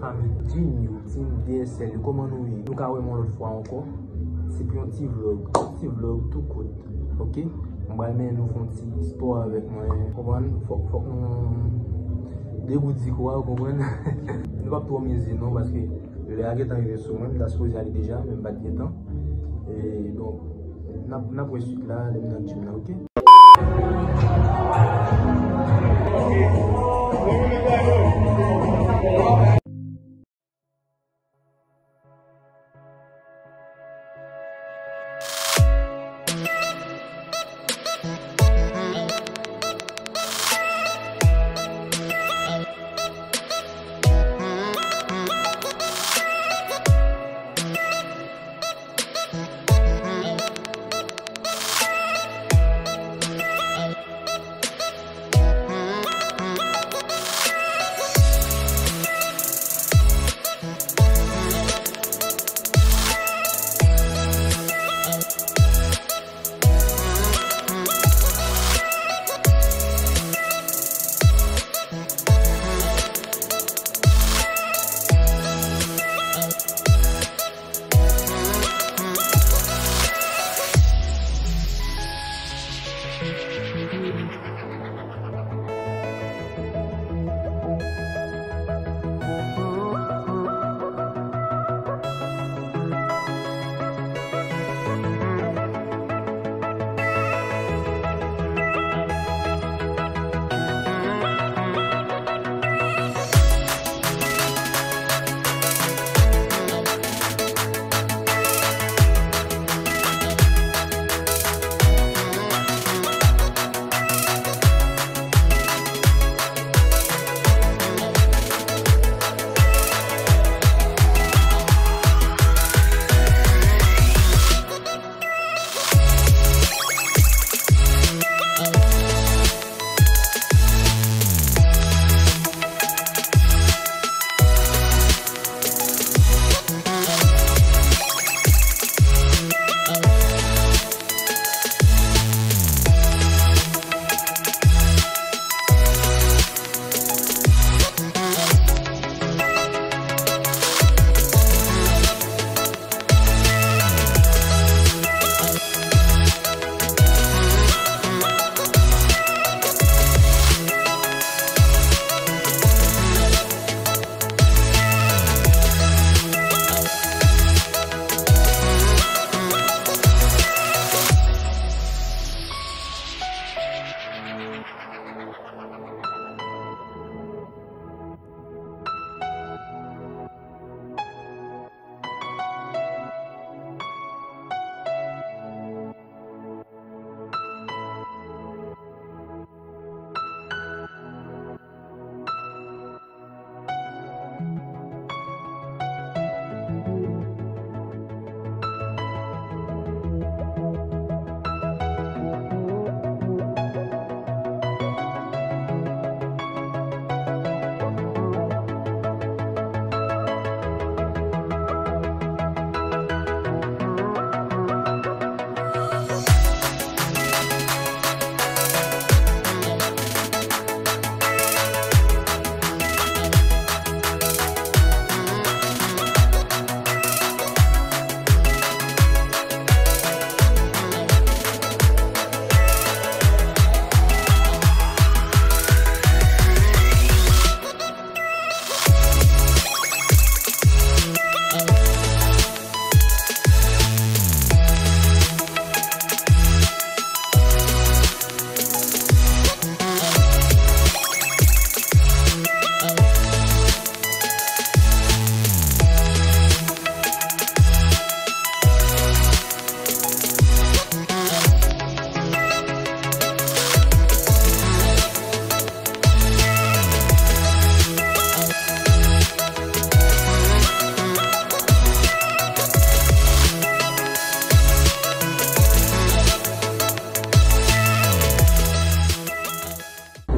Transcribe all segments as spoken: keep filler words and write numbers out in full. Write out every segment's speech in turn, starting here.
Fanmi Junior, Team D S L, kòman nou ye? Nou ka wè m yon lòt fwa ankò. Se pou yon ti vlog, ti vlog tou kout, oke? M pral mennen nou fè yon ti spò avèk mwen, konprann? Fòk, fòk nou degoudi kò a, ou konprann? Nou p ap twò mize non, paske lè a gentan rive sou mwen, m ta sipoze ale deja, men m pa t gentan. E, donk, n ap, n ap wè swit la, lè m nan gym nan, oke?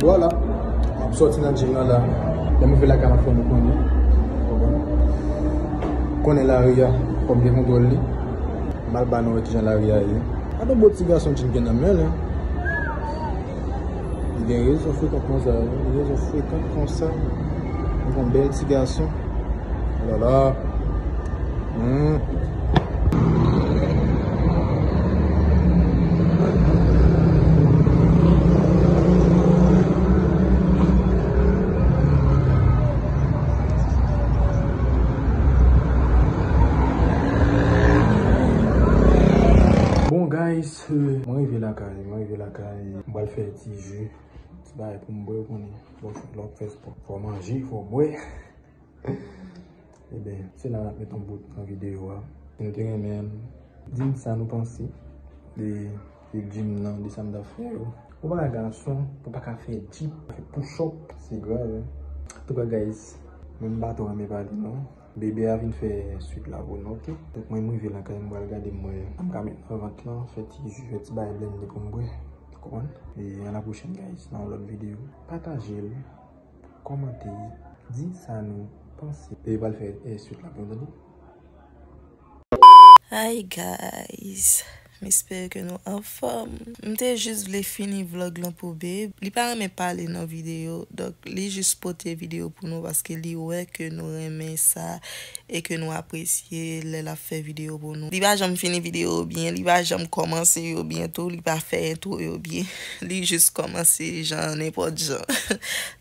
Vwala, m ap sòti nan gym nan la. Lè m rive lakay m ap fè nou konnen. Konprann? Konnen lari a, fò m gen kontwòl li. M al ba nou wè kijan lari a ye. Gade yon bo ti gason Jim gen nan men l, hein. Li gen rezon frekan konsa, wi. Li gen rezon frekan konsa. Li gon bèl ti gason. Lala. Hmm. Bon, guys, euh, mwen rive lakay, mwen rive lakay. M pral fè ti ji, ti bagay pou m bwè, ou konnen. Bon, lè w ap fè spò, fò w manje, fò w bwè. Ebyen, se la n ap met yon bout nan videyo a. Si nou te renmen, di m sa nou panse de, de gym nan, de sa m t ap fè yo. Ou pa ka gason, ou pa ka fè dip, fè push up, se grav, wi. Antouka, guys, mwen m pa twò renmen pale non. Bebe a vin fè swit la pou nou, oke? Donk, mwen, m rive lakay, m pral gade m wè sa m ka met nan vant lan, fè ti ji, fè ti bagay blende pou m bwè. Ou konprann? E à la prochaine, guys, nan yon lòt videyo. Pataje l, kòmante, di sa nou panse. Bebe pral fè, eh, swit la pou nou, tande? Hi guys, m espere ke nou anfòm. M te jis vle fini vlog lan pou Babe. Li pa renmen pale nan videyo, donk li jis pote videyo pou nou paske li wè ke nou renmen sa e ke nou apresye lè l ap fè videyo pou nou. Li pa janm fini videyo yo byen, li pa janm kòmanse yo byen tou, li pa fè entwo yo byen. Li jis kòmanse jan nenpòt jan.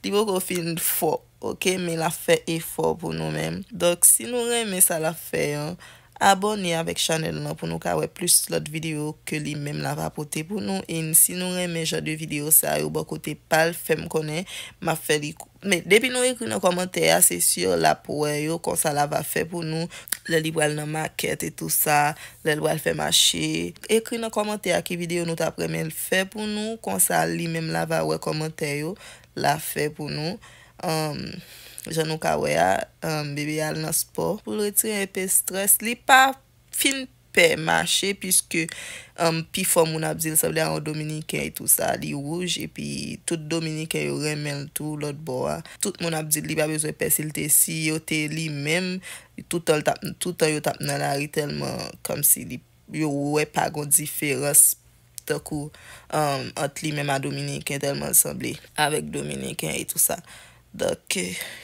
Li poko fin fò, oke, men l ap fè efò pou nou menm. Donk, si nou renmen sa l ap fè an, abòne avèk chanèl lan pou nou ka wè plis lòt videyo ke li menm l ap pote pou nou. E si nou renmen jan de videyo sa yo bò kote pa l, fè m konnen, m ap fè li. Men depi nou ekri nan kòmantè a, se si l ap wè yo, konsa l ava fè pou nou. Lè li pral nan makèt e tou sa, lè l pral fè mache. Ekri nan kòmantè a ki videyo nou t ap renmen l fè pou nou, konsa li menm l ava wè kòmantè yo, l a fè pou nou. Anm, jan nou ka wè a, anm, Bebe al nan spò pou l retire enpe strès. Li pa fin pè mache, piske, anm, pifò moun ap di l sanble a yon Dominiken e tou sa. Li wouj, epi tout Dominiken yo renmen l tou lòt bò a. Tout moun ap di l li pa bezwen pè si l te, si yo te li menm, toutan l t ap, toutan yo t ap nan lari tèlman kòmsi li, yo wè pa gon diferans tankou, um, ant li menm a Dominiken, tèlman l sanble avèk Dominiken e tou sa. Donk,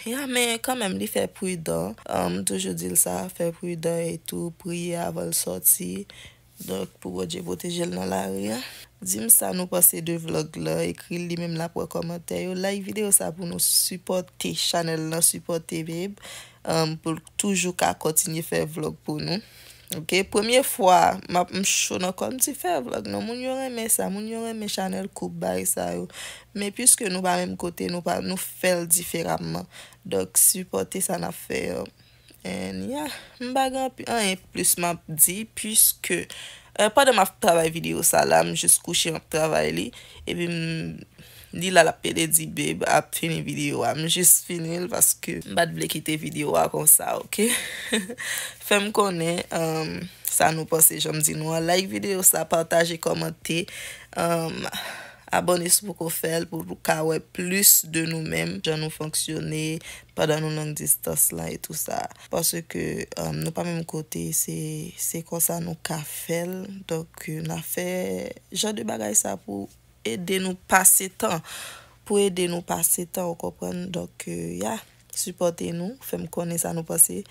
ya, men kanmenm, li fè pridan. Um, m toujou di l sa, fè pridan e tou, priye avan l sòti. Donk, pou Bondye pwoteje l nan lari a. Di m sa nou panse de vlog la, ekri l, li menm l ap wè kòmantè yo. Like videyo sa pou nou sipòte chanèl lan, sipòte Babe, um, pou l toujou ka kontinye fè vlog pou nou. Oke, premye fwa, m ap, m cho nan kò m di fè vlog non, moun yo renmen sa, moun yo renmen chanèl koup bagay sa yo. Men piske nou pa menm kote, nou pa, nou fè l diferaman. Donk, sipòte sa n ap fè yo. And yeah, m pa gen anpi-, anyen plis m ap di, piske, eh, pandan m ap travay videyo sa la, m jis kouche, m ap travay li, epi m, li la, l ap pede di Babe ap fini videyo a. M jis fini l paske m pa t vle kite videyo a konsa, oke? Fè m konnen, um, sa nou panse, jan m di nou an. Like videyo sa, pataje, kòmante, um, abòne si w poko fè l pou w ka wè plis de nou menm, jan nou fonksyone pandan nou long distans lan e tou sa. Paske, um, nou pa menm kote, se, se konsa nou ka fè l. Donk, n a fè jan de bagay sa pou ede nou pase tan, pou ede nou pase tan, ou konprann? Donk, euh, ya, sipòte nou, fè m konnen sa nou panse.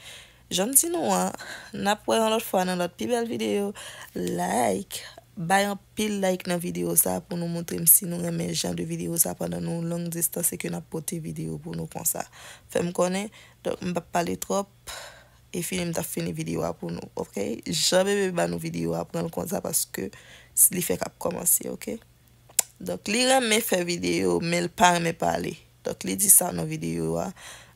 Jan m di nou an, n ap wè yon lòt fwa nan lòt pi bèl videyo. Like, bay anpil like nan videyo sa pou nou montre m si nou renmen jan de videyo sa pandan nou long distans e ke n ap pote videyo pou nou konsa. Fè m konnen, donk m p ap pale twòp, e fini m t ap fini videyo a pou nou, oke? Jan Bebe ba nou videyo a, pran l konsa paske li fèk ap kòmanse, oke? Donk, li renmen fè videyo, men l pa renmen pale. Donk, li di sa nan videyo a.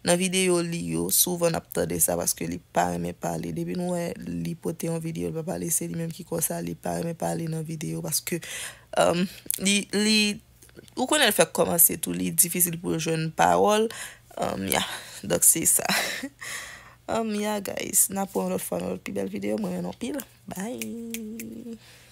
Nan videyo li yo, souvan n ap tande sa paske li pa renmen pale. Depi nou wè li pote yon videyo, li pa pale, se li menm ki konsa, li pa renmen pale nan videyo paske, um, li, li, ou konnen l fèk kòmanse tou, li difisil pou l jwenn pawòl. Um, ya, donk se sa. Um, ya, guys, n ap wè yon lòt fwa nan lòt pi bèl videyo. Mwen renmen nou anpil. Bye.